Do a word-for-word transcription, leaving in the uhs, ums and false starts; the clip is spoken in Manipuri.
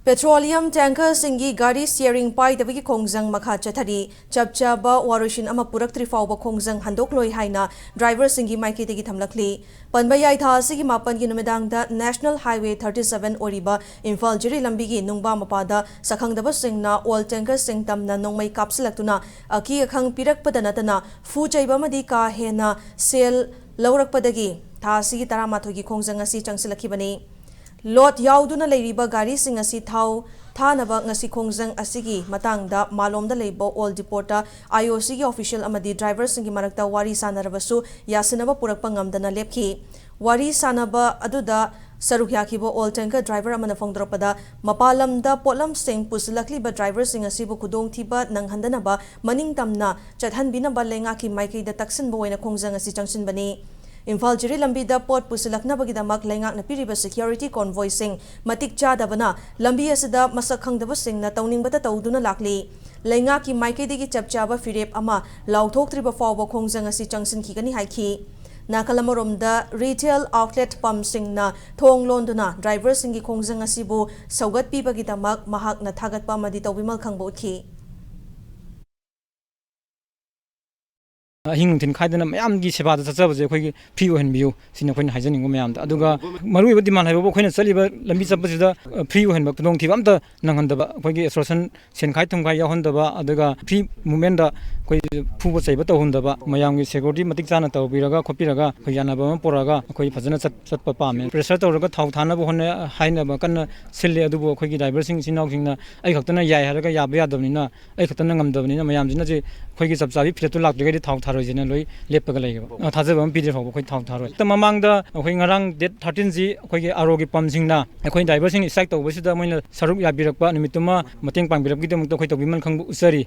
ꯄꯦꯇ꯭ꯔꯣꯂꯤꯌꯝ ꯇꯦꯡꯀꯔꯁꯤꯡꯒꯤ ꯒꯥꯔꯤ ꯁꯤꯌꯔꯤꯡ ꯄꯥꯏꯗꯕꯒꯤ ꯈꯣꯡꯖꯪ ꯃꯈꯥ ꯆꯠꯊꯔꯤ꯫ ꯆꯞ ꯆꯥꯕ ꯋꯥꯔꯣꯏꯁꯤꯟ ꯑꯃ ꯄꯨꯔꯛꯇ꯭ꯔꯤ ꯐꯥꯎꯕ ꯈꯣꯡꯖꯪ ꯍꯟꯗꯣꯛꯂꯣꯏ ꯍꯥꯏꯅ ꯗ꯭ꯔꯥꯏꯚꯔꯁꯤꯡꯒꯤ ꯃꯥꯏꯀꯩꯗꯒꯤ ꯊꯝꯂꯛꯂꯤ꯫ ꯄꯟꯕ ꯌꯥꯏ, ꯊꯥ ꯑꯁꯤꯒꯤ ꯃꯥꯄꯟꯒꯤ ꯅꯨꯃꯤꯗꯥꯡꯗ National Highway thirty seven ꯑꯣꯏꯔꯤꯕ ꯏꯝꯐꯥꯜ ꯖꯤꯔꯤ ꯂꯝꯕꯤꯒꯤ ꯅꯨꯡꯕꯥ ꯃꯄꯥꯗ ꯁꯛꯈꯪꯗꯕꯁꯤꯡꯅ ꯑꯣꯏꯜ ꯇꯦꯡꯀꯔꯁꯤꯡ ꯇꯝꯅ ꯅꯣꯡꯃꯩ ꯀꯥꯞꯁꯤꯜꯂꯛꯇꯨꯅ ꯑꯀꯤ ꯑꯈꯪ ꯄꯤꯔꯛꯄꯗ ꯅꯠꯇꯅ ꯐꯨ ꯆꯩꯕ ꯑꯃꯗꯤ ꯀꯥ ꯍꯦꯟꯅ ꯁꯦꯜ ꯂꯧꯔꯛꯄꯗꯒꯤ ꯊꯥ ꯑꯁꯤꯒꯤ ꯇꯔꯥꯃꯥꯊꯣꯏꯒꯤ ꯈꯣꯡꯖꯪ ꯑꯁꯤ ꯆꯪꯁꯤꯜꯂꯛꯈꯤꯕꯅꯤ꯫ ꯂꯣꯗ ꯌꯥꯎꯗꯨꯅ ꯂꯩꯔꯤꯕ ꯒꯥꯔꯤꯁꯤꯡ ꯑꯁꯤ ꯊꯥꯎ ꯊꯥꯅꯕ ꯉꯁꯤ ꯈꯣꯡꯖꯪ ꯑꯁꯤꯒꯤ ꯃꯇꯥꯡꯗ ꯃꯥꯂꯣꯝꯗ ꯂꯩꯕ ꯑꯣꯜ ꯗꯤꯄꯣꯔꯠꯇ ꯑꯥꯏ ꯑꯣ ꯁꯤꯒꯤ ꯑꯣꯐꯤꯁꯤꯌꯦꯜ ꯑꯃꯗꯤ ꯗ꯭ꯔꯥꯏꯚꯔꯁꯤꯡꯒꯤ ꯃꯔꯛꯇ ꯋꯥꯔꯤ ꯁꯥꯟꯅꯔꯕꯁꯨ ꯌꯥꯁꯤꯟꯅꯕ ꯄꯨꯔꯛꯄ ꯉꯝꯗꯅ ꯂꯦꯞꯈꯤ꯫ ꯋꯥꯔꯤ ꯁꯥꯟꯅꯕ ꯑꯗꯨꯗ ꯁꯔꯨꯛ ꯌꯥꯈꯤꯕ ꯑꯣꯜ ꯇꯦꯡꯀꯔ ꯗ꯭ꯔꯥꯏꯚꯔ ꯑꯃꯅ ꯐꯣꯡꯗꯣꯔꯛꯄꯗ, ꯃꯄꯥꯟ ꯂꯝꯗ ꯄꯣꯠꯂꯝꯁꯤꯡ ꯄꯨꯁꯤꯜꯂꯛꯂꯤꯕ ꯗ꯭ꯔꯥꯏꯚꯔꯁꯤꯡ ꯑꯁꯤꯕꯨ ꯈꯨꯗꯣꯡꯊꯤꯕ ꯅꯪꯍꯟꯗꯅꯕ ꯃꯅꯤꯡ ꯇꯝꯅ ꯆꯠꯍꯟꯕꯤꯅꯕ ꯂꯩꯉꯥꯛꯀꯤ ꯃꯥꯏꯀꯩꯗ ꯇꯛꯁꯤꯟꯕ ꯑꯣꯏꯅ ꯈꯣꯡꯖꯪ ꯑꯁꯤ ꯆꯪꯁꯤꯟꯕꯅꯤ꯫ ꯏꯝꯐꯥꯜ ꯖꯤꯔꯤ ꯂꯝꯕꯤꯗ ꯄꯣꯠ ꯄꯨꯁꯤꯜꯂꯛꯅꯕꯒꯤꯗꯃꯛ ꯂꯩꯉꯥꯛꯅ ꯄꯤꯔꯤꯕ ꯁꯦꯀ꯭ꯌꯨꯔꯤꯇꯤ ꯀꯣꯟꯚꯣꯏꯁꯤꯡ ꯃꯇꯤꯛ ꯆꯥꯗꯕꯅ ꯂꯝꯕꯤ ꯑꯁꯤꯗ ꯃꯁꯛ ꯈꯪꯗꯕꯁꯤꯡꯅ ꯇꯧꯅꯤꯡꯕꯇ ꯇꯧꯗꯨꯅ ꯂꯥꯛꯂꯤ꯫ ꯂꯩꯉꯥꯛꯀꯤ ꯃꯥꯏꯀꯩꯗꯒꯤ ꯆꯞ ꯆꯥꯕ ꯐꯤꯔꯦꯞ ꯑꯃ ꯂꯥꯎꯊꯣꯛꯇ꯭ꯔꯤꯕ ꯐꯥꯎꯕ ꯈꯣꯡꯖꯪ ꯑꯁꯤ ꯆꯪꯁꯤꯟꯈꯤꯒꯅꯤ ꯍꯥꯏꯈꯤ꯫ ꯅꯥꯀꯜ ꯑꯃꯔꯣꯝꯗ, ꯔꯤꯇꯦꯜ ꯑꯥꯎꯠꯂꯦꯠ ꯄꯝꯁꯤꯡꯅ ꯊꯣꯡ ꯂꯣꯟꯗꯨꯅ ꯗ꯭ꯔꯥꯏꯚꯔꯁꯤꯡꯒꯤ ꯈꯣꯡꯖꯪ ꯑꯁꯤꯕꯨ ꯁꯧꯒꯠꯄꯤꯕꯒꯤꯗꯃꯛ ꯃꯍꯥꯛꯅ ꯊꯥꯒꯠꯄ ꯑꯃꯗꯤ ꯇꯧꯕꯤꯃꯜ ꯈꯪꯕ ꯎꯠꯈꯤ꯫ ꯑꯍꯤꯡ ꯅꯨꯡꯊꯤꯜ ꯈꯥꯏꯗꯅ ꯃꯌꯥꯝꯒꯤ ꯁꯦꯕꯥꯗ ꯆꯠꯆꯕꯁꯦ ꯑꯩꯈꯣꯏꯒꯤ ꯐ꯭ꯔꯤ ꯑꯣꯏꯍꯟꯕꯤꯌꯨ, ꯁꯤꯅꯤ ꯑꯩꯈꯣꯏꯅ ꯍꯥꯏꯖꯅꯤꯡꯕ ꯃꯌꯥꯝꯗ꯫ ꯑꯗꯨꯒ ꯃꯔꯨꯑꯣꯏꯕ ꯗꯤꯃꯥꯟ ꯍꯥꯏꯕꯕꯨ ꯑꯩꯈꯣꯏꯅ ꯆꯠꯂꯤꯕ ꯂꯝꯕꯤ ꯆꯠꯄꯁꯤꯗ, ꯑ, ꯐ꯭ꯔꯤ ꯑꯣꯏꯍꯟꯕ, ꯈꯨꯗꯣꯡꯊꯤꯕ ꯑꯝꯇ ꯅꯪꯍꯟꯗꯕ, ꯑꯩꯈꯣꯏꯒꯤ ꯑꯦꯛꯁꯇꯣꯔꯁꯟ, ꯁꯦꯟꯈꯥꯏ ꯊꯨꯝꯈꯥꯏ ꯌꯥꯎꯍꯟꯗꯕ, ꯑꯗꯨꯒ ꯐ꯭ꯔꯤ ꯃꯨꯞꯃꯦꯟꯗ ꯑꯩꯈꯣꯏ ꯐꯨꯕ ꯆꯩꯕ ꯇꯧꯍꯟꯗꯕ, ꯃꯌꯥꯝꯒꯤ ꯁꯦꯀ꯭ꯌꯨꯔꯤꯇꯤ ꯃꯇꯤꯛ ꯆꯥꯅ ꯇꯧꯕꯤꯔꯒ ꯈꯣꯠꯄꯤꯔꯒ ꯑꯩꯈꯣꯏ ꯌꯥꯅꯕ ꯑꯃ ꯄꯨꯔꯛꯑꯒ ꯑꯩꯈꯣꯏ ꯐꯖꯅ ꯆꯠ-, ꯆꯠꯄ ꯄꯥꯝꯃꯦ꯫ ꯄ꯭ꯔꯦꯁꯔ ꯇꯧꯔꯒ ꯊꯥꯎ ꯊꯥꯅꯕ ꯍꯣꯠꯅ-, ꯍꯥꯏꯅꯕ ꯀꯟꯅ ꯁꯤꯜꯂꯤ, ꯑꯗꯨꯕꯨ ꯑꯩꯈꯣꯏꯒꯤ ꯗ꯭ꯔꯥꯏꯚꯔꯁꯤꯡ ꯏꯆꯤꯟ ꯏꯅꯥꯎꯁꯤꯡꯅ ꯑꯩ ꯈꯛꯇꯅ ꯌꯥꯏ ꯍꯥꯏꯔꯒ ꯌꯥꯕ ꯌꯥꯗꯕꯅꯤꯅ, ꯑꯩ ꯈꯛꯇꯅ ꯉꯝꯗꯕꯅꯤꯅ ꯃꯌꯥꯝꯁꯤꯅꯁꯨ ꯑꯩꯈꯣꯏꯒꯤ ꯆꯞ ꯆꯥꯕꯤ ꯐꯤꯔꯦꯞꯇꯨ ꯂꯥꯛꯇ꯭ꯔꯤꯉꯩꯗꯤ ꯊꯥꯎ ꯊꯥꯔꯣꯏꯁꯦꯅ ꯂꯣꯏ ꯂꯦꯞꯄꯒ ꯂꯩꯌꯦꯕ꯫ ꯑ, ꯊꯥꯖꯕ ꯑꯃ ꯄꯤꯗ꯭ꯔꯤ ꯐꯥꯎꯕ ꯑꯩꯈꯣꯏ ꯊꯥꯎ ꯊꯥꯔꯣꯏ꯫ ꯍꯦꯛꯇ ꯃꯃꯥꯡꯗ ꯑꯩꯈꯣꯏ ꯉꯔꯥꯡ ꯗꯦꯠ ꯊꯥꯔꯇꯤꯟꯁꯤ ꯑꯩꯈꯣꯏꯒꯤ ꯑꯥꯔ ꯑꯣꯒꯤ ꯄꯝꯁꯤꯡꯅ ꯑꯩꯈꯣꯏ ꯗ꯭ꯔꯥꯏꯚꯔꯁꯤꯡ ꯁ꯭ꯇ꯭ꯔꯥꯏꯛ ꯇꯧꯕꯁꯤꯗ ꯃꯣꯏꯅ ꯁꯔꯨꯛ ꯌꯥꯕꯤꯔꯛꯄ, ꯅꯨꯃꯤꯠꯇꯨꯃ ꯃꯇꯦꯡ ꯄꯥꯡꯕꯤꯔꯛꯄꯒꯤꯗꯃꯛꯇ ꯑꯩꯈꯣꯏ ꯇꯧꯕꯤꯃꯜ ꯈꯪꯕ ꯎꯠꯆꯔꯤ꯫